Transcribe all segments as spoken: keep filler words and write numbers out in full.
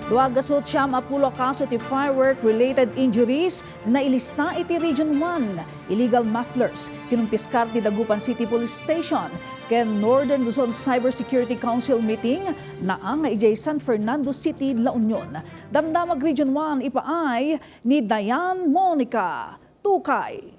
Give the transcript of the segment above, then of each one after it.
Dua gasut siam a pulo a kaso ti firework-related injuries nailista iti Region one. Illegal mufflers kinumpiskar ti Dagupan City Police Station ken Northern Luzon Cybersecurity Council meeting naangay idiay San Fernando City, La Union. Damdamag Region one ipaay ni Dayan Monica Tukay.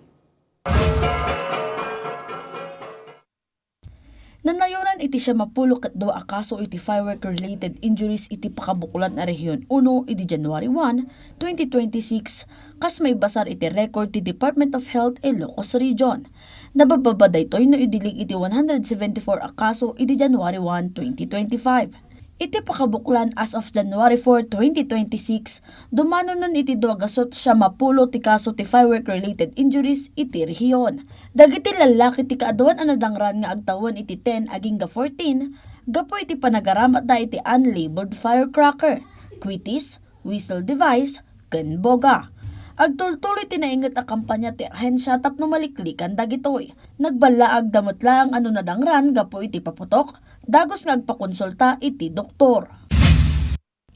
Nanayonan iti siam a pulo ket dua a kaso iti firework-related injuries iti pakabuklan a Region uno idi January one, twenty twenty-six, kas maibasar iti record ti Department of Health Ilocos Region. Nabababa daytoy no idilig iti one hundred seventy-four a kaso idi January one, twenty twenty-five. Iti pakabuklan as of January four, twenty twenty-six, dumanonen iti dua gasut siam a pulo ti kaso ti firework-related injuries iti rehiyon. Dagiti lallaki ti kaaduan a nadangran nga agtawen iti ten agingga fourteen gapu iti panagaramatda iti unlabeled firecracker, kwitis, whistle device, ken boga. Agtultuloy ti nainget a kampanya ti ahensia tapno maliklikan dagitoy. Nagballaagda met laeng a no nadangran gapu iti paputok, dagus nga agpakonsulta iti doktor.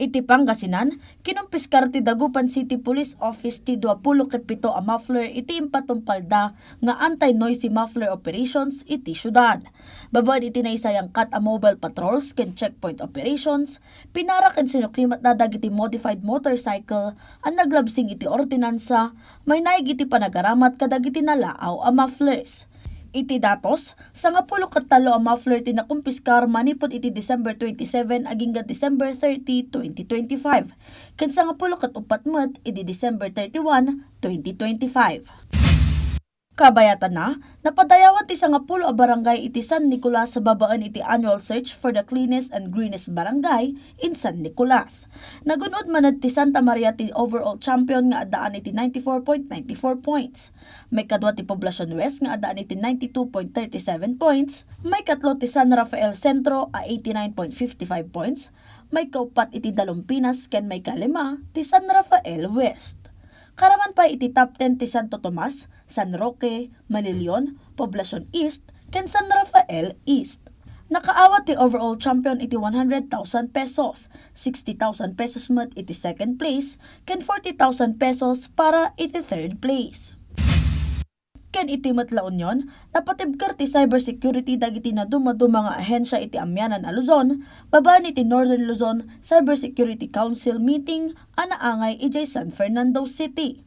Iti Pangasinan, kinumpiskar ti Dagupan City Police Office ti dua pulo ket pito a muffler iti impatumpalda nga anti-noisy muffler operations iti siudad. Babaen iti naisayangkat a mobile patrols ken checkpoint operations, pinara ken sinukimatda dagiti modified motorcycle a naglabsing iti ordinansa, mainaig iti panagaramat kadagiti nalaaw a mufflers. Iti datos, sangapulo ket tallo a muffler ti nakumpiskar manipud iti December twenty-seven agingga December thirty, twenty twenty-five, ken sangapulo ket uppat met idi December thirty-one, twenty twenty-five. Kabayatanna, napadayawan ti sangapulo a barangay iti San Nicolas babaen iti annual search for the cleanest and greenest barangay in San Nicolas. Nagun-od manen ti Santa Maria ti overall champion nga addaan iti ninety-four point ninety-four points. Maikadua ti Poblacion West nga addaan iti ninety-two point thirty-seven points. Maikatlo ti San Rafael Centro a eighty-nine point fifty-five points. Maikauppat iti Dalompinas ken maikalima ti San Rafael West. Karaman pay iti top ten ti Santo Tomas, San Roque, Malilion, Poblacion East, ken San Rafael East. Nakaawat ti overall champion iti one hundred thousand pesos, sixty thousand pesos met iti second place, ken forty thousand pesos para iti third place. Ken iti met La Union, napatibker ti cybersecurity dagiti nadumaduma nga ahensia iti amianan a Luzon, babaen iti Northern Luzon Cybersecurity Council meeting a naangay idiay San Fernando City.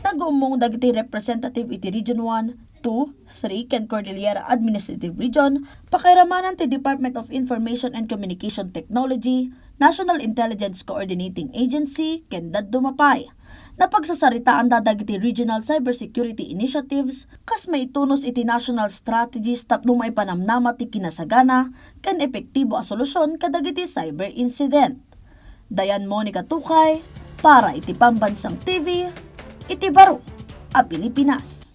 Naguummong dagiti representative iti Region one, two, three ken Cordillera Administrative Region, pakairamanan ti Department of Information and Communication Technology, National Intelligence Coordinating Agency, ken dadduma pay. Napagsasaritaanda dagiti regional cybersecurity initiatives kas maitunos iti national strategies tapno maipanamnama ti kinasagana ken epektibo a solusyon kadagiti cyber incident. Dayan Monica Tukay para iti Pambansang T V, iti baro a Pilipinas.